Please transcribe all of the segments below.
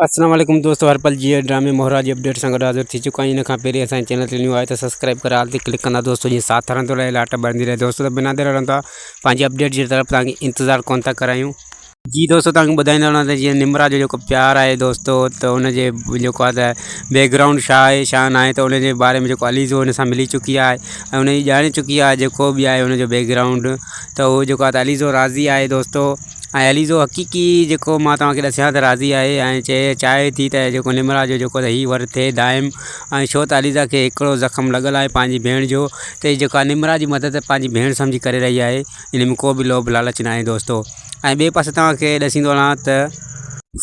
السلام عليڪم دوستو هر پل جي ڊرامي مهرا جي اپڊيٽ سان گڏ حاضر ٿي چڪا آهيون ان کان پهرين اسان جي چينل تي نيو آهي ته سبسڪرائب ڪري آل تي ڪلڪ ڪندا دوستو جي ساٿ رهندو رهي لاٽ ٻرندي رهي دوستو ته بنا دير هلون ٿا پنهنجي اپڊيٽ جي طرف تان انتظار ڪون ٿا ڪرايون جي دوستو تان ٻڌائيندا رهون ته جيئن نمرا جو جيڪو پيار آهي دوستو ته ان جي جيڪو آهي ته بيڪ گرائونڊ ڇا آهي ڇا نه آهي ته ان جي باري ۾ جيڪو عليزو ان سان ملي چڪي آهي ۽ ان جي ڄاڻي چڪي آهي جيڪو به آهي ان جو بيڪ گرائونڊ ته هو جيڪو آهي ته عليزو راضي آهي دوستو ۽ عليزو حقيقي جيڪو مان توهان کي ڏسيان ته راضي آهي ۽ چئي چاهي ٿي ته جيڪو نمرا جو جيڪو هي ور ٿئي دائم ۽ ڇو ته عليزا کي هڪڙو زخم لڳل آهي پنهنجي ڀيڻ جو ته جيڪا نمرا جي مدد پنهنجي ڀيڻ سمجهي ڪري رهي آهي ان ۾ ڪو به لوڀ لالچ ناهي دوستو ۽ ٻئي پاسي توهان کي ڏسيندو هلان ته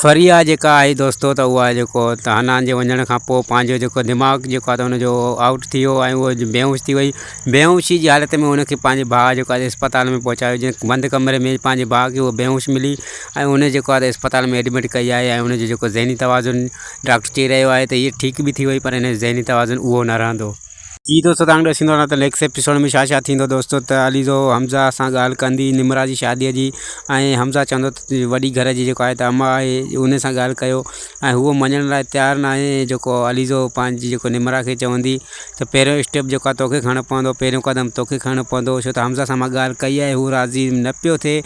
فريحه جيڪا آهي دوستو ته اها جيڪو ته حنان جي وڃڻ کان پوء پنهنجو جيڪو دماغ جيڪو آهي ته ان جو آئوٽ ٿي ويو ۽ اهو بيهوش ٿي وئي بيهوشي جي حالت ۾ ان کي پنهنجي ڀاء جيڪو آهي اسپتال ۾ پهچايو جنهن بند ڪمري ۾ پنهنجي ڀاء کي اهو بيهوش ملي ۽ ان جيڪو آهي ته اسپتال ۾ ايڊمٽ ڪئي آهي ۽ ان جو جيڪو ذهني توازن ڊاڪٽر چئي رهيو آهي ته هيء ٺيڪ به ٿي وئي پر هن جو ذهني توازن اهو نه رهندو. جي دوستو توهان کي ڏسندو رهان ته نيڪسٽ ايپيسوڊ ۾ ڇا ڇا ٿيندو دوستو ته عليزو حمزه سان ڳالهه ڪندي نمرا جي شادي جي ۽ حمزه چوندو ته وڏي گهر جي جيڪو آهي ته اما آهي ان سان ڳالهه ڪيو ۽ هوء مڃڻ لاء تيار نه آهي جيڪو عليزو پنهنجي جيڪو نمرا کي چوندي ته پهريون اسٽيپ جيڪو آهي توکي کڻڻو پوندو پهريون قدم توکي کڻڻو پوندو ڇو ته حمزه سان مان ڳالهه ڪئي آهي هو راضي نه پيو ٿئي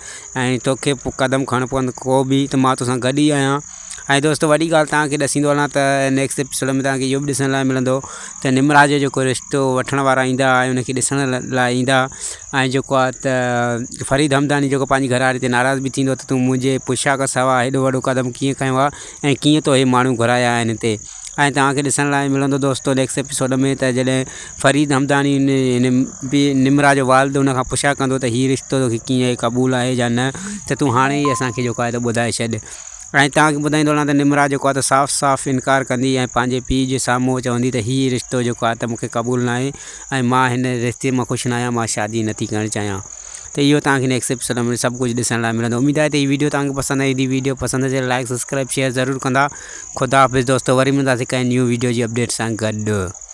۽ توکي قدم کڻڻو پوندو ڪو به ته مان توسان گڏ ئي آهيان ۽ دوستو وڏي ڳالهه توهان کي ڏسيندو هلان ته نيڪسٽ ايپيسوڊ ۾ توهان کي اهو به ڏسڻ لاء ملندو ته نمرا جو جيڪو رشتو وٺڻ وارا ايندا ۽ ان کي ڏسڻ لاء ايندا ۽ جيڪو آهي ته فريد همداني جيڪو پنهنجي گهر واري تي ناراض به ٿيندو ته تون منهنجي پڇا کان سواء هيڏو وڏو قدم ڪيئن کنيو آهي ۽ ڪيئن تو هي ماڻهو گهرايا آهن هتي ۽ توهان کي ڏسڻ لاء ملندو دوستو نيڪسٽ ايپيسوڊ ۾ ته جڏهن فريد همداني نمرا جو والد ان کان پڇا ڪندو ته هي رشتو توکي ڪيئن قبول آهي يا نه ته تون هاڻي ئي اسان کي جيڪو آهي ته ٻڌائي ڇڏ ۽ توهان کي ٻڌائيندو هلان ته نمرا جيڪو آهي ته صاف صاف انڪار ڪندي ۽ پنهنجي پيء جي سامهون چوندي ته هي رشتو جيڪو آهي ته مون کي قبول ناهي ۽ مان هن رشتي مان خوش ناهيان مان شادي نٿي ڪرڻ چاهيان ته اهو توهان کي نيڪسٽ ايپيسوڊ ۾ سڀ ڪجهه ڏسڻ لاء ملندو اميد آهي ته هي ويڊيو توهان کي پسند ايندي ويڊيو پسند اچي لائڪ سبسڪرائب شيئر ضرور ڪندا خدا حافظ دوستو وري ملنداسين ڪنهن نيو ويڊيو جي اپڊيٽ سان گڏ.